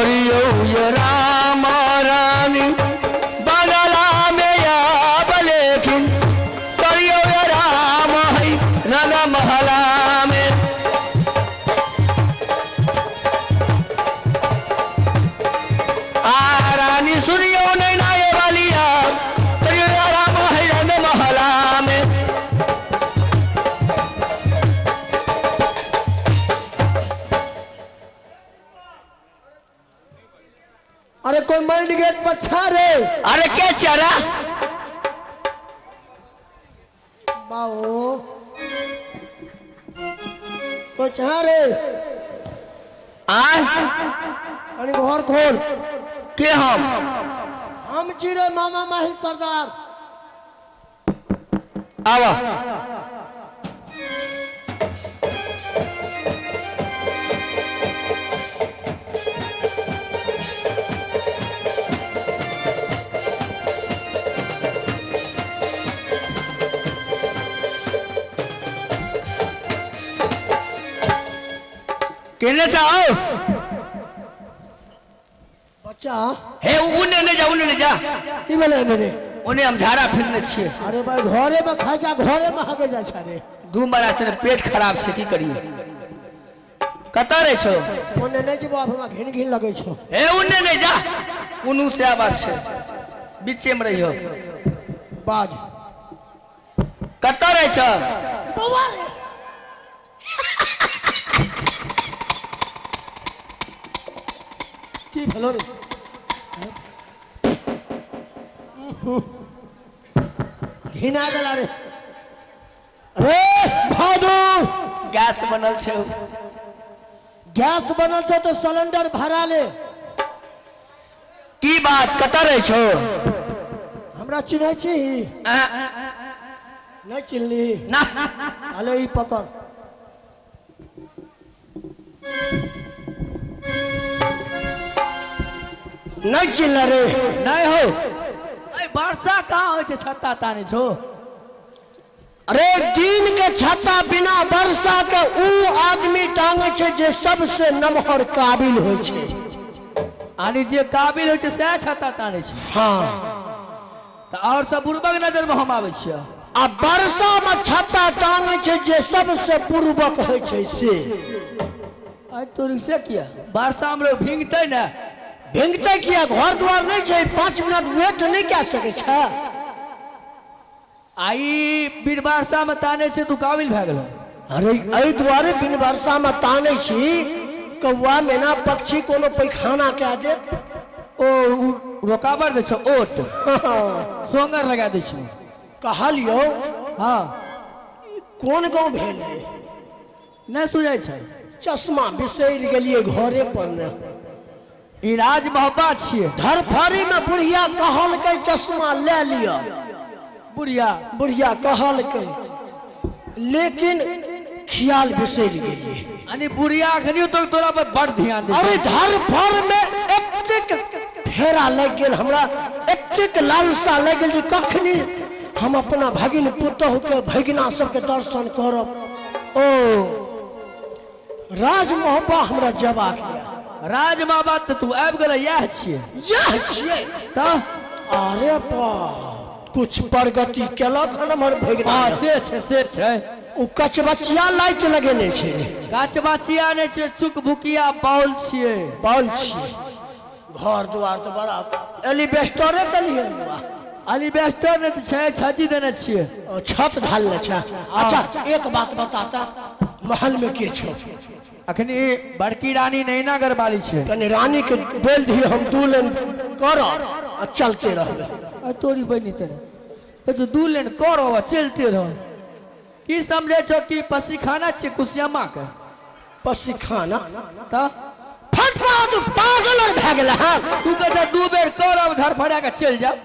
करियौ ये राम रानी बंगला में आब लेकिन करियौ ये राम है रंग महला में। आ रानी सुनियो नैना ये वालिया करियौ ये राम है रंग महला में। अरे कोई माइंड गेट पर छा रे। अरे के चारा बाओ कोई छा रे। आय कनी घर खोल। के हम? हम छी रे मामा माहिल सरदार। आवा केने चाहो? बच्चा हे उने ने जा, उने ने जा। की भेलै मेरे? ओने हम झाड़ा फिरने छियै। अरे भाई घरे में खाइ जा, घरे में हाके जाइ छै रे। दू मरा तेरे पेट खराब छै, की करिए? कतऽ रहै छौ? ओने नहि जेबो, आब हमरा घिन घिन लगै छौ। हे उने नहि जा, उनू से बात छै, बीचे में रहियो। बाज। कतऽ रहै छौ? बौआ रे की भेलो रे? घिना गेला रे। अरे बहादुर गैस बनल छै। गैस बनल छौ तो सिलेंडर भरा ले। की बात, कतऽ रहै छौ? हमरा चिन्है छी? नहि चिन्हली? ना। अले ई पकड़। नहि चिन्हले रे? नहीं हो। अरे वर्षा कहाँ होइ छै छत्ता ताने छो? अरे दिन के छत्ता बिना वर्षा के ऊ आदमी टांगे छै जे सबसे नमहर काबिल होइ छै। आनी जे काबिल होइ छै सएह छत्ता ताने छै। हाँ। तऽ आओर सब बुड़बक नजर में हम आबै छियै। आ वर्षा में छत्ता टांगे छै जे सबसे पूर्वक होइ छै से। आइ तो रिक्शा किया वर्षा में लोग भींगतै ने? भींगतै किया? घर द्वार नहि छै? 5 मिनट वेट नहि कए सकै छै? आ ई बिन वर्षा में ताने छै, तू काबिल भए गेलो। अरे एहि दुआरे बिन वर्षा में ताने छी, कौआ मैना पक्षी कोनो पैखाना कए देत। ओ रोकाबर दै छै, ओट सोंगर लगा दै छै। कहलियौ। हाँ। कोन गाँव भेल रे? नहि सुझै छै। चश्मा बिसरि गेलियै घरे पर ने। ई राज मोहब्बा छियै। धरफड़ी में बुढ़िया कहलकै चश्मा ले लिअ। बुढ़िया? बुढ़िया कहलकै, लेकिन ख्याल बिसरि गेलियै। यानी बुढ़िया अखनियो तक तोरा पर बड़ ध्यान दै छै। अरे धरफड़ में एतेक फेरा लागि गेल हमरा, एतेक लालसा लागि गेल जे कखनी हम अपना भगिन पुतोहु के भगिना सबके दर्शन करब। ओ राज मोहब्बा हमरा जवाब यऽ। राज मोहब्बा तऽ तू आबि गेल, इएह छियै। इएह छियै। तऽ अरे बाप, कुछ प्रगति केलक हन हमर भगिना। हँ, से छै, से छै। ओ कचबचिया लाइट लगेने छै रे। कचबचिया नहि छै, चुकभुकिया बाउल छियै। बाउल छियै। घर दुआर तऽ बड़ा एलिबेस्टरे देलियै बुआ। एलिबेस्टर नहि तऽ छै, छज्जी देने छियै। ओ, छत ढालने छै। अच्छा एक बात बताता, महल में के छौ? अखनी बड़की रानी नैना गरबाली छै। कनि रानी के बोल दिए हम 2 लाइन करब आ चलते रहबै। आ तोरी बनी तेरे तो 2 लाइन करो आ चलते रहो। की समझे छौ कि पसीखाना छियै कुसियामा के? पसीखाना? तऽ फटफा तू पागल और भए गेल हन। तू कहै 2 बेर करब धरफड़ा के चलि जाब।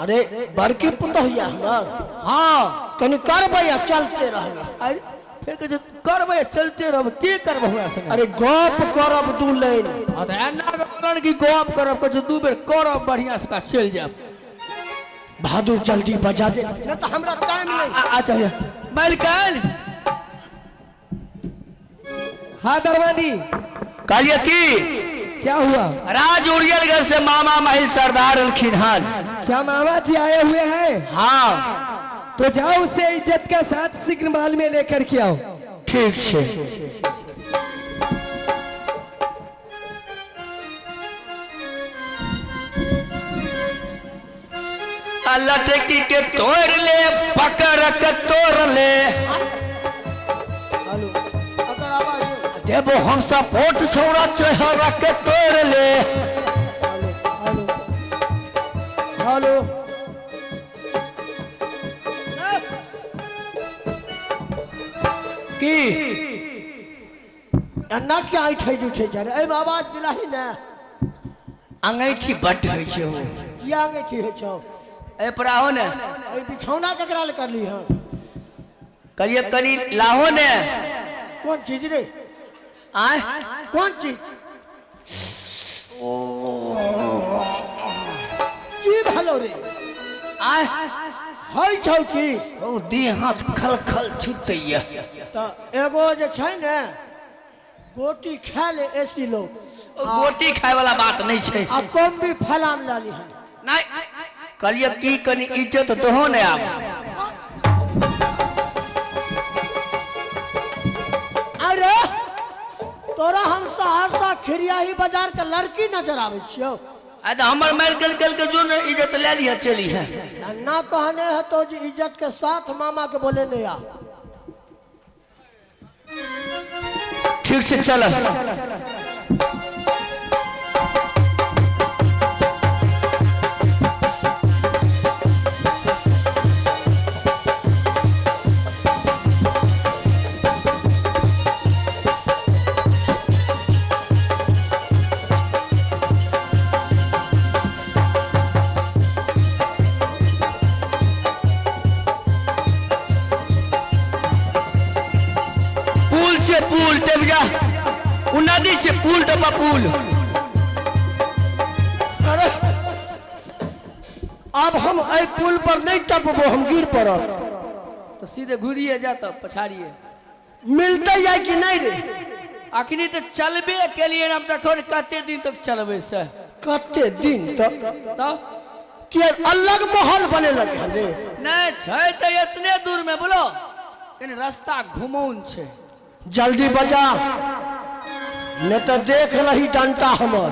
अरे बड़की पुतोहिया हमर। हाँ। कनि करबै आ चलते रहबै। अरे फेर कहै छै करबै आ चलते रहबै, की करबै हमरा संगे? अरे गप करब 2 लाइन। हाँ तऽ एना कहलन कि गप करब, कहै छै 2 बेर करब बढ़िया से चलि जायब। बहादुर जल्दी बजा दे, नहीं तो हमरा टाइम नहीं। अच्छा ये मलकान। हाँ दरवानी। कहलिए की? क्या हुआ? राज उड़ियलगढ़ से मामा महिल सरदार अलखिन हन। क्या मामा जी आए हुए हैं? हाँ। तो जाओ उसे इज्जत का साथ शीघ्र महल में लेकर के आओ। ठीक छे। लटकी के तोड़ ले, पकड़ के तोड़ ले। हेलो, अगर आवाज दे। देबो हम सपोर्ट छौड़ा चेहरा के तोड़ ले। हेलो हेलो हेलो, की एना क्या ऐठै जुठै छै रे? एहिमे आवाज दिलाही ने। अंगैठी बड्ड होइ छै। हो, किया अंगैठी होइ छौ? एहि पर आहो ने। एहि बिछौना केकरा लए करली हन? करिए कनी लाहो ने। कोन चीज रे? आय, कोन चीज? की भेलो रे? आय, होइ छौ की? ओ देह हाथ खल खल छुटैया। तऽ एगो जे छै ने गोटी खा ले एसी लोग। ओ गोटी खाय वाला बात नहीं छै। आ कम भी फलाम ला ली है। नहीं, कहलिए की कनी इज्जत दोहो ने आब। अरे तोरा हम सहरसा खिरियाही बाजार के लड़की नजर आबै छियौ? आ तऽ हमर मारि गल गल के जो ने इज्जत ले लिह चली है। ना कहने है तो जे इज्जत के साथ मामा के बोले नहीं आ। ठीक छै, चल। पुल छै, पुल टेप जा, उ नदी छै, पुल टपा पुल। अरे अब हम एहि पुल पर नहीं टपबो, हम गिर पड़ब। तो सीधे घुरिए जा तब पछाड़िए। मिलते या कि नहीं रे? अखनी तो चलबे के लिए हम देखो ने कते दिन तक चलबे से। कते दिन तक? तब कि अलग माहौल बने लगे हन रे। नहीं छै तो इतने दूर में बोलो, कनी रास्ता घुमौन छै। जल्दी बजा, नहीं तो देख रही डंटा हमर।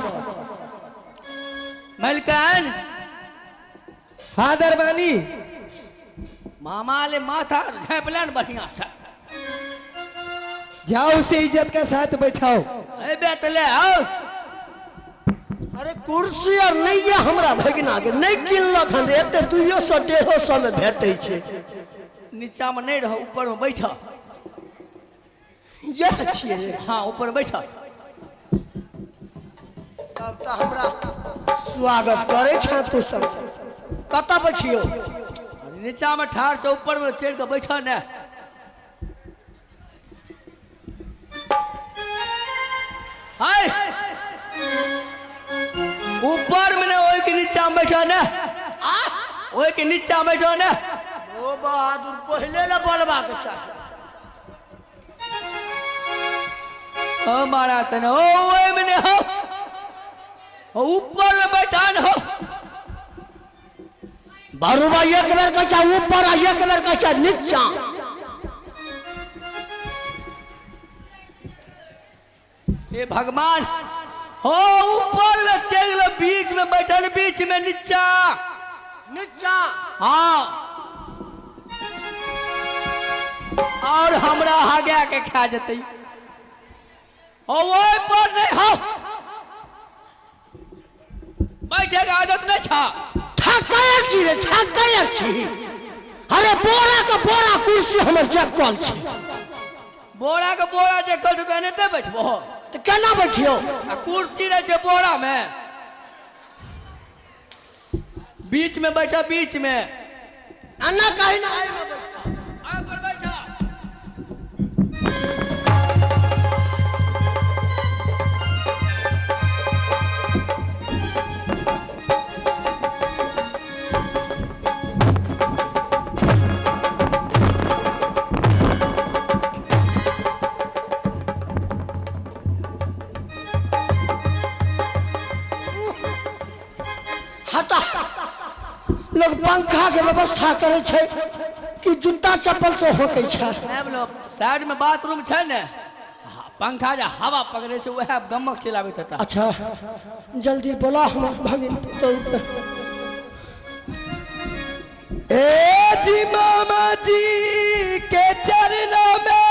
मलकान। हाँ दरबानी। मामा ले माथा झाँपलन बढ़िया से। जाओ उसे इज्जत का साथ बैठाओ। अबे तो ले आओ। अरे कुर्सी आर नहीं है हमरा भगिना के, नहीं किनलक हन रे, एते 200 150 में भेटै छै। नीचा में नहीं रहो, ऊपर में बैठ। इएह छियै? हाँ, ऊपर बैठ। तब तऽ हमरा स्वागत करै छह तू सब। कतऽ बैठियौ? नीचा में ठाढ़ से ऊपर में चढ़ के बैठ ने। हाय, ऊपर में ने, ओहि के नीचा में बैठ ने, ओहि के नीचा में बैठ ने। ओ बहादुर, पहिले ले बोलबाक चाही। ओ मारा तने, ओ ओहि में ने हो, ओ ऊपर में बैठा न हो। बारूबा एक बेर कहै छै ऊपर आ एक बेर कहै छै नीचा। हे भगवान, हो ऊपर में चलि गेलो, बीच में बैठल, बीच में नीचा। नीचा? हाँ, और हमरा हगा के खा जेतै। ओ ओहि पर नहीं हो, बैठे के आदत नहीं छा। ठकै छी रे, ठकै छी। अरे बोरा के बोरा कुर्सी हमर चक्कल छै। बोरा के बोरा जे कल तऽ एनाहिते बैठबो? तऽ केना बैठियौ? आ कुर्सी रहै छै बोरा में, बीच में बैठा, बीच में। एना कही ना, एहिमे बैठ। आइ पर बैठा। हटा। लोग पंखा के व्यवस्था करे छै कि जूता चप्पल से होकै छै? नहि बोलो, साइड में बाथरूम छै ने, पंखा जे हवा पकड़े छै वएह गमक चलाबैत हेता। अच्छा, जल्दी बोला हम भगिन पुतहु के। ए जी मामा जी के चरणों में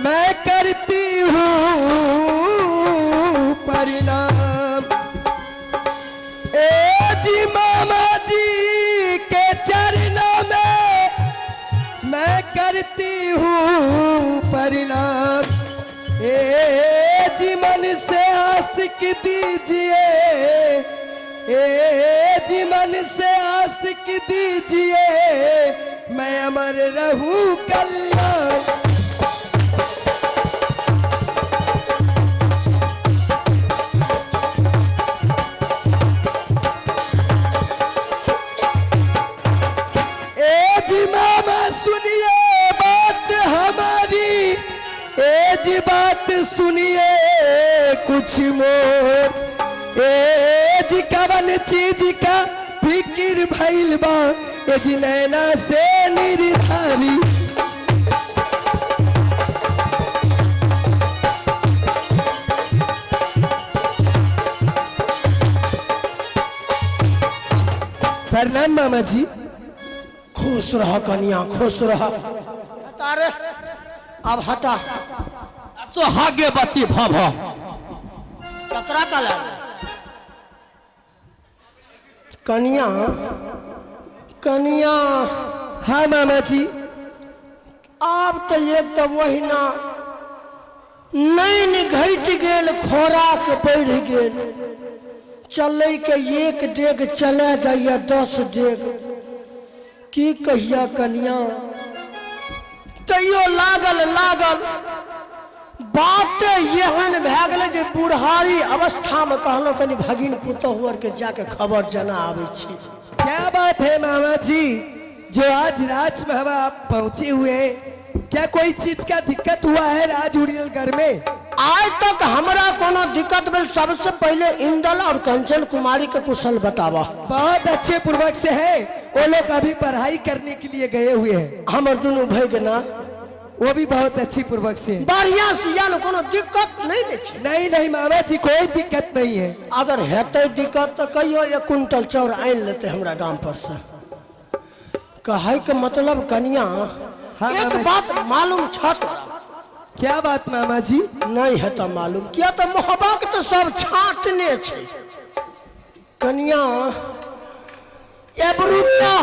मैं करती हूँ प्रणाम। ए जी मामा जी के चरणों में मैं करती हूँ प्रणाम। ए जी मन से आशिक दीजिए, ए जी मन से आशिक दीजिए, मैं अमर रहूं कल्याण। ए जी मामा सुनिए बात हमारी, ए जी बात सुनिए कुछ मोर। ए जी कवन चीज का फिक्र भइल बा, ए जी नैना से निर्धारी। प्रणाम मामा जी। खुश रह कनिया, खुश रह। हटा रे, अब हटा। सौभाग्यवती भव। ककरा कला कनिया? कनिया। हाँ मामा जी। आब तो एक तो वही ना नैन घटि गेल, खोराक बढ़ि गेल, चलै के एक डेग चले जाइए 10 डेग। की कहिया कनिया, तैयो लागल लागल बाते एहन भए गेलै जे बुढ़ारी अवस्थामे कहलहुँ कनि भगिन पुतहु आरके जाके खबर जना आबै छी। क्या बात है मामा जी, जो आज राज में हम आप पहुंचे हुए हैं, क्या कोई चीज का दिक्कत हुआ है राज उड़ियल में? आइ तक हमरा कोनो दिक्कत भेल? सबसे पहले इंदल और कंचन कुमारी के कुशल बतावा। बहुत अच्छे पूर्वक से है, वो लोग अभी पढ़ाई करने के लिए गए हुए हैं। हमर दुनू भगिना? वो भी बहुत अच्छी पूर्वक से हैं। बढ़िया से या ने कोनो दिक्कत नहीं ने छै? नहीं नहीं मामा जी, कोई दिक्कत नहीं है। अगर हेतै दिक्कत तऽ कहियो, 1 क्विंटल चाउर आनि लेतै हमरा गाम पर से। कहै के मतलब कनिया, एक मामा। बात मालूम छ तोरा? क्या बात मामा जी? नहीं हेतऽ मालूम, किया तऽ मोहब्बत तऽ सब छाँटने छै। कनिया, एबरुका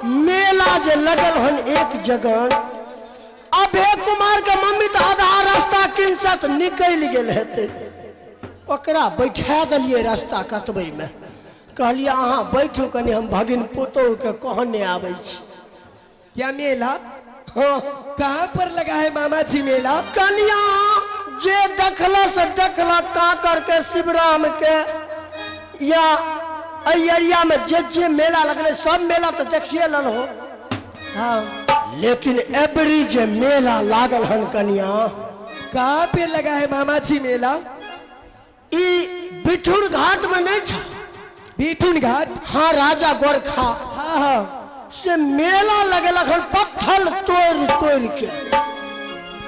मेला जे लगल हन एक जगह, अभय कुमार के मम्मी तऽ आधा रास्ता किनसत निकलि गेल हेतै। ओकरा बैठा देलियै रास्ता कतबैमे, कहलियै अहाँ बैठू कनि, हम भगिन पुतोहुके कहने आबै छी। क्या मेला? हाँ। कहाँ पर लगा है मामा जी मेला? कनिया, जे देखला से देखला, कांकर के, शिवराम के या एहि एरिया में जे जे मेला लगलै, सब मेला तऽ देखिए लेलहो। हाँ। लेकिन एबरी जे मेला लागल हन कनिया। कहाँ पे लगा है मामा जी मेला? ई बिठुर घाट में नहीं छ? बीटुन घाट? हाँ, राजा गोरखा। हाँ हाँ। से मेला लगेलक हन पत्थर तोड़ तोड़ के।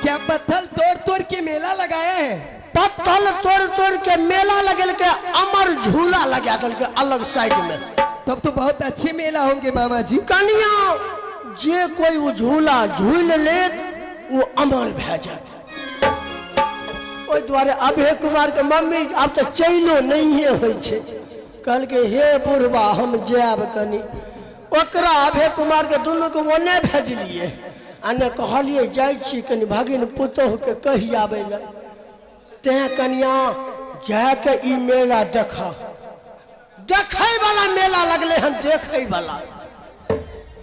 क्या पत्थर तोड़ तोड़ के मेला लगाया है? पत्थर तोड़ तोड़ के मेला लगेलके, अमर झूला लगा देलके अलग साइड में। तब तो बहुत अच्छे मेला होंगे मामा जी। कनिया, जे कोई वो झूला झूल लेत वो अमर भए जात। ओहि दुआरे अभय कुमार के मम्मी आब तऽ चैलो नहिए होइ छै। कहलकै, हे बुढ़बा, हम जायब कनि। ओकरा अभय कुमार के दुनूके ओने भेजलियै आ ने कहलियै जाइ छी कनि भगिन पुतोहुके कहि आबै लए। तें कनिया, जाके ई मेला देख, देखै वाला मेला लगलै हन, देखै वाला।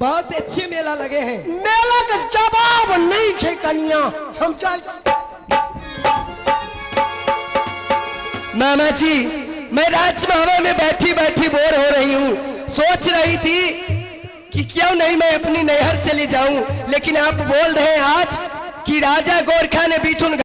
बहुत अच्छे मेला लगे हैं। मेला के जवाब नहीं छै कनिया, हम जाइ छी। मामा जी, मैं राजमहल में बैठी बैठी बोर हो रही हूँ। सोच रही थी कि क्यों नहीं मैं अपनी नैहर चली जाऊं, लेकिन आप बोल रहे हैं आज कि राजा गोरखा ने बीठुन